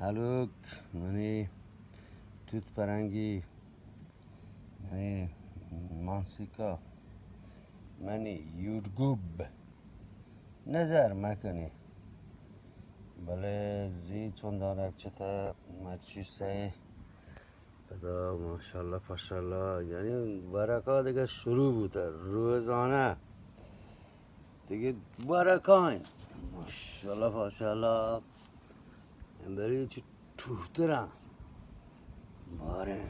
ہلوک منی توت پرنگی، منی مانسیکا، منی یوٹیوب نظر مکنی، بلے زی چون دانک چتا مرچی سئے پدا ماشاءاللہ پاشاءاللہ، یعنی ورکا دگہ شروع بوتا، روزانہ دگہ ورکا انت، ماشاءاللہ پاشاءاللہ. بری چی ٹوہترا باریں،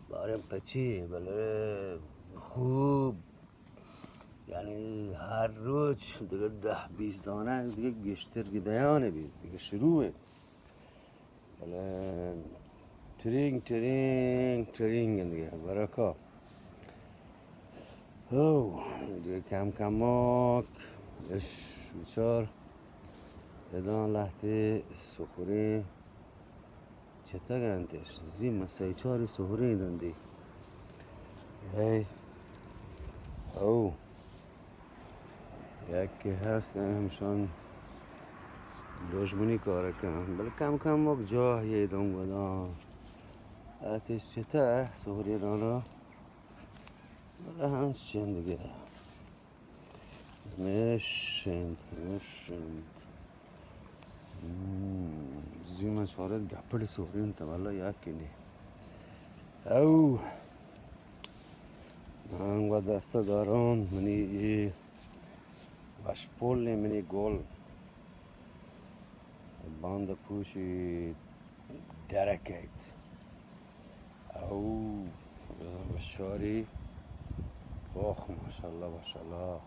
باریں پچی، بلے خوب، یعنی ہر روچ دگہ دہ بیست دانہ دگہ گیشتر کہ دیان بی، دگہ شروع انت. بلے ٹرینگ، ٹرینگ، ٹرینگ انت دگہ برکا. ہو، دگہ کم کماک اش بچار. ادان لہتے سخریں چتگ انتش، زی مسئے چاری سہریں دندی. اے، او، یک کہ ہست ہمشان دژمنی کار کن، بلے کم کم مک جاہ یہ دم گدان. اتش چتہ سہریں دانا، بلے ہم چند گیا. ہمیش انت، ہمیش انت. ہم، زی من چارت گپڑ سورین تا والا یکی نی. او، من گو دست داران منی ای وشپول نی منی گل. باند پوشی درکیت. او، بچاری. اوخ، ماشاءاللہ، ماشاءاللہ.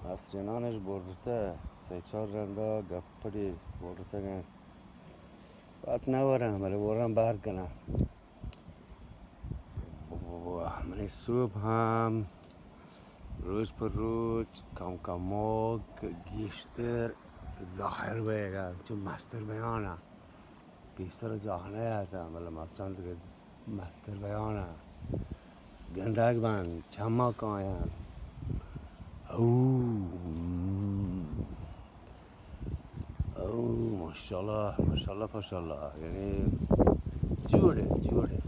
مسترینانش برتہ، سئے چار رندا گپڑی برتگن. وت نہ وراں، بلے وراں بہر کناں. واہ، منی سوب ہم روچ پر روچ کم کموک گیشتر ظاہر بیگا، چو مستر بیانا. پیسر جاہ نیاتاں، بلے مرچاں دگہ مستر بیانا. گندگ بند، چما کایاں. او، او، ماشاءاللہ، ماشاءاللہ، ماشاءاللہ. یعنی جوڑے، جوڑے.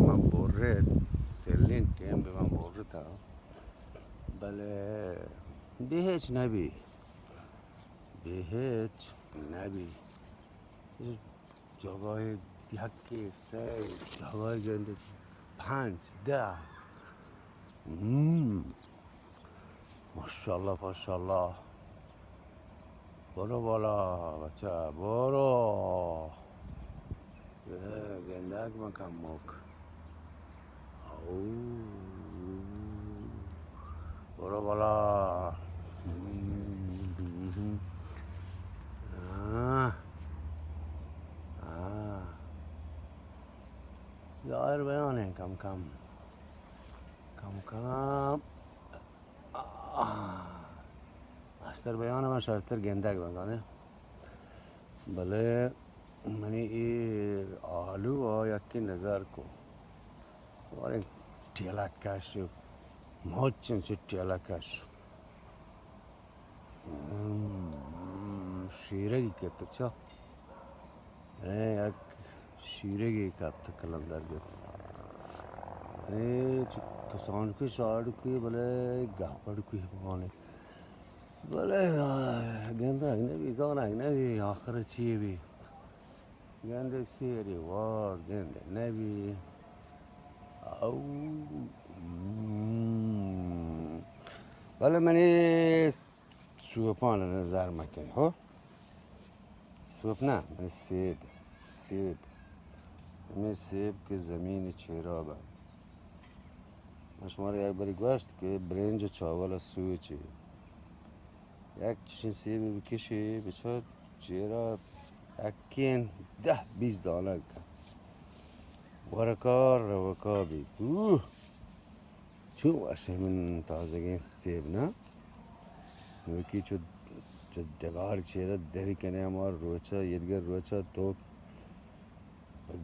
من بورے، سیلین ٹیم بہ من بورتا. بلے بہ ہچ نبی. بہ ہچ نبی. جاگاہے یکے، سئے، جاگاہے گندے پنچ، دہ. ہم. ماشاءاللہ، ماشاءاللہ. برو بالا، بچہ، برو. اے، گندگ من کموک. او، برو بالا. آہ. آہ. ظاہر بیان ہے، کم کم. کم کم. آہ. مستر بیان من شرتر گندگ بزانے. بلے منی اے آلو آ یکی نظر کو. باریں ٹیلک کش، مچ انچو ٹیلک کش. ہم، شیرگی کپت چا. اے، یک شیرگی کپت کلندر گپت. اے، چ-، کسانکی شاڑکی بلے گاپڑکی بمانے. بلے، آ، گندگ نبی، زانگ نبی، آخر چی بی. گندے سیری وار، گندے نبی. او، ہم. بلے منی سوپان نظر مکن، ہو؟ سوپ نہ، منی سیب، سیب. ہمے سیب کہ زمین چیرا با. من شمارا یک بری گوشت کہ برنج و چاول سوچی. یک چشیں سیبے بکشی، بچار چیرا اکین دہ بیست دانگ. ورکا روکا بیت. اوہ! چون وشیں من تازگیں سیب نا. نوکی چو، چو ڈگار چیرا دری کنے ہما روچا، یدگر روچا تو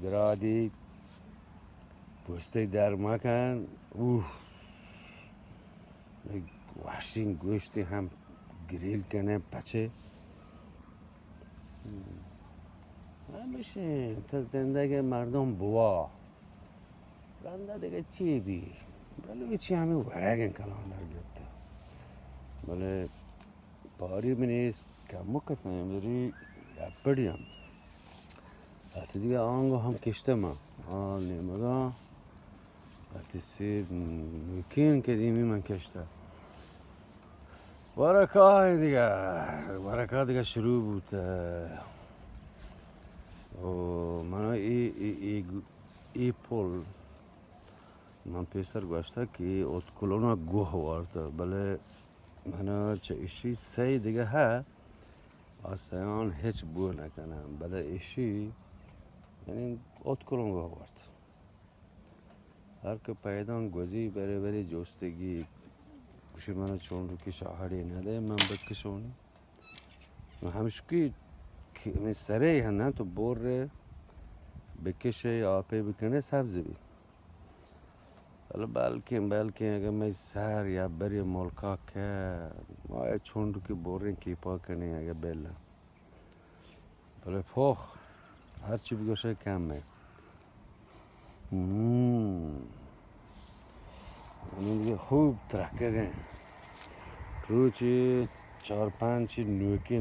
گرادی پوستے در مکن. اوہ! وشیں گوشتے ہم گریل کنے پچے. ہمیشیں، تا زندگ مردم بوا، رندا دگہ چی بی؟ بلوچی ہمیں ورگیں کلام در گپتہ. بلے پاری منی کمک اتنت، بری اپڑی ہم. وقتی دیگہ آنگو ہم کشتہ من. آ نیمگا وقتی سیب نوکین قدیمی من کشتہ. ورکا دیگہ، ورکا دیگہ شروع بوتہ. او منا ای، ای، ای، ای پل من پیسر گوشتہ کہ اتکلونا گوہ وارتہ، بلے منا چہ اشی سئے دگہ ہے، آ سیان ہچ بو نکنن، بلے اشی یعنی اتکلون گوہ وارت. ہر کہ پیدان گوزی برے برے جوستگی، گوشی منا چونڈوکی شاہڑی ندے، من بکشونی. من ہمشکی کہ ہمیں سرے ہنن تو بور بکشے، آپے بکنے، سبز بی. بلے بلکیں، بلکیں اگہ مئے سر یا بری ملکا کہ ما اے چونڈوکی بوریں کیپا کنیں اگہ بل. بلے پوخ، ہرچی بگوشے کم ہے. ہم. ہمیں دیگہ خوب ترکگیں. روچی چار پنچ نوکیں